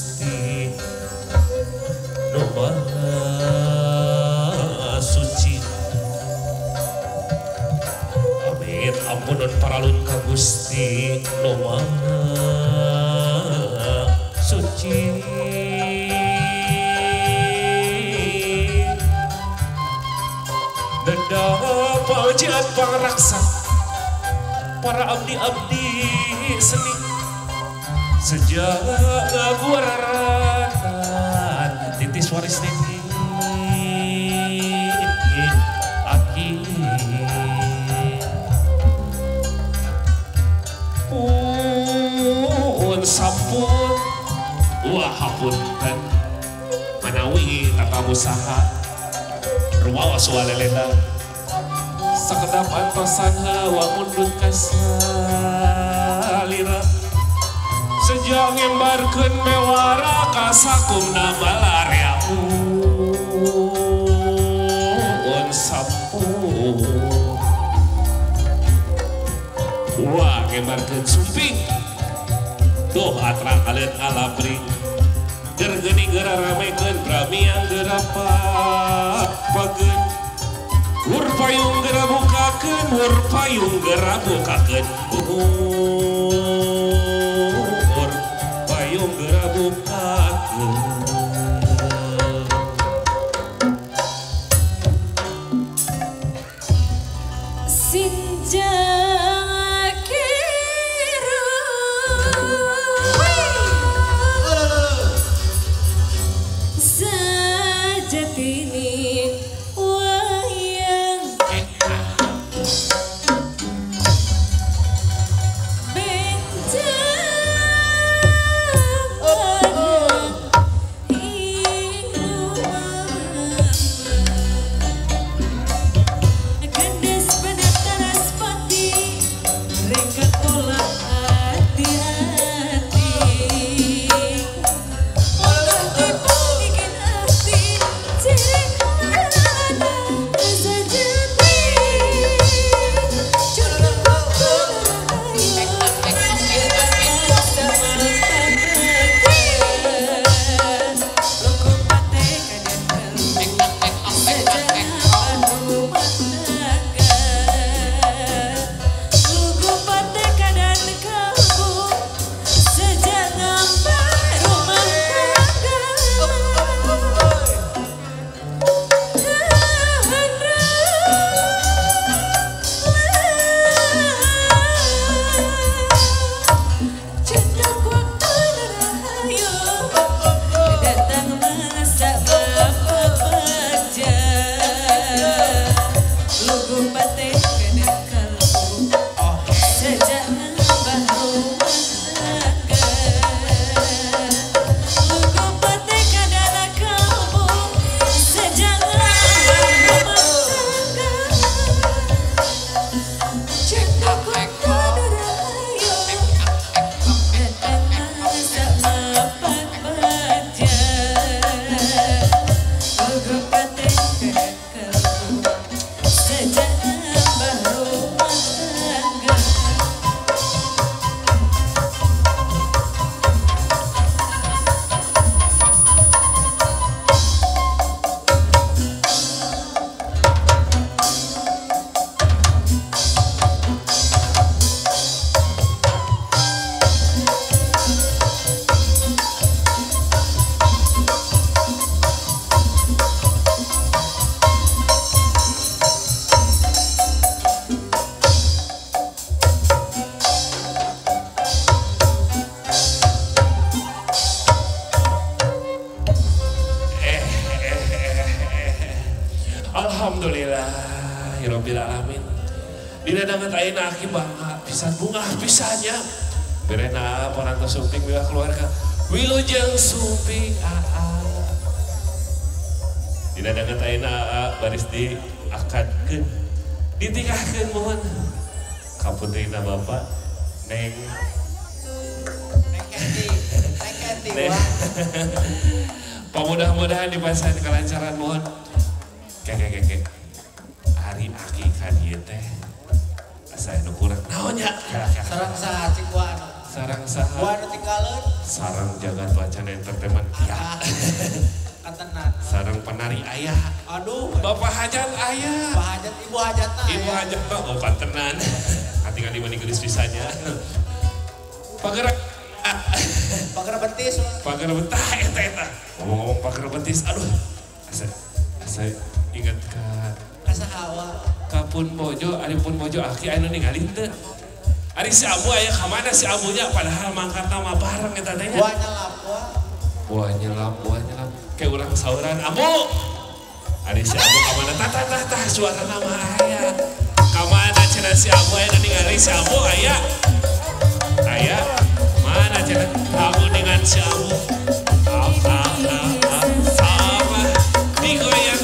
Gusti nu Maha Suci. Amit ampunun paralun ka Gusti nu Maha Suci. Denda pajiat pangraksa para abdi-abdi seni sejak ngaguararatan titis waris nini aki pun sampun wah hapunten manawi tata usaha rumaos walelena sakedap antosan hawa mundut kasalira sejak ngembarkeun mewara kasakumna balarea pun sampun wah ngembarkeun sumping tuh atra kaleun ngalabring gergeni geraramekeun bramiang gerapageun wur payung gerabukakeun wur payung gerabukakeun wur payung gerabukakeun. Sinjang kiru sejatine wayang benjang gendes penataras pati rengkat pola hati-hati olah dipanikin hati cireng ada sejati curug Alhamdulillahirabbil alamin. Dina danget ayeuna aki bangga pisan bungah pisannya. Berena parantos sumping miwah keluarga. Wilujeng sumping aa. Dina danget ayeuna aa baris di akadkeun. Ditikahkeun mohon ka putrina Bapak Neng Neng Keti. Neng Keti. Pamudah-mudahan dipasahan kelancaran mohon. Keke. Ari aki ka dieu teh asa anu kurang naon nya? Sareng saha cik wa anu? Sarang saha? Buah nu tinggalin. Sarang Jagat Wacana Entertainment. Ya. Katenan. Sarang penari ayah. Aduh. Bapak hajat ayah. Bapak hajat, ibu hajatna. Ibu hajatna, oh katenan. Katingali mani geulis pisannya. Pagar pagar betis. Pagar betah eta eta. Ngomong-ngomong pagar betis, aduh. Asa ingat ka kasahawa. Ka Pun Bojo, ari Pun Bojo aki anu ningali teu. Ari si Abu aya ka mana si Abunya padahal mangkatna mah bareng eta teh nya. Buah nyelap, buah. Buah nyelap, buah nyelap. Kayak urang sauran, Abu. Ari si Abu ka mana? Tah tah tah tah suarana mah aya. Ka mana cenah si Abu aya ningali si Abu aya. Aya. Mana cenah? Aku dengan si Abu. Sama digoyang.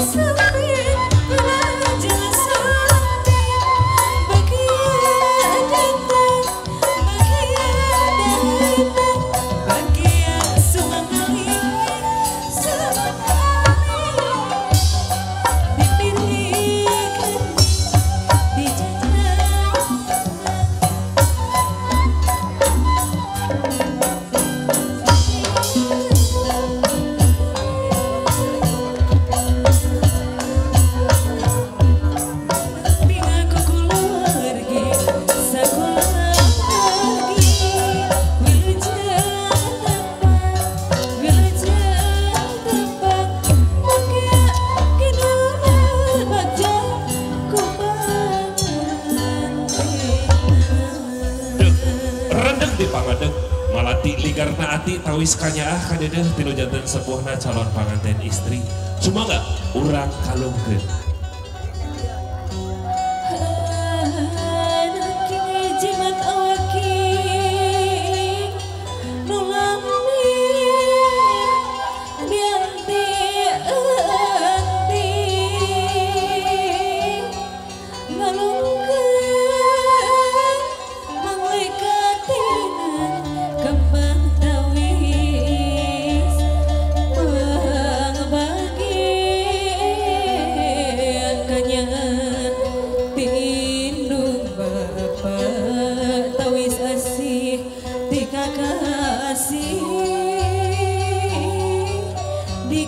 Sumping wilujeng sumping bagia datang bagia datang bagia sumangali sumangali dipilihkan dijajah. Bingaku keluarga sakulah pergi wilujeng tepang wilujeng tepang bagia kinurah bagja Dek, rendek di pangadeg malati ligarna ati tawis kanyaah kadedeh tinu janten sepuhna calon panganten istri. Sumangga urang kalungkeun. Anak jimat awaki nulami dianti anti ngalungkeun manglikatina kembang tawis pangbagian kanyaah tindung bapa tawis asih ti kakasih di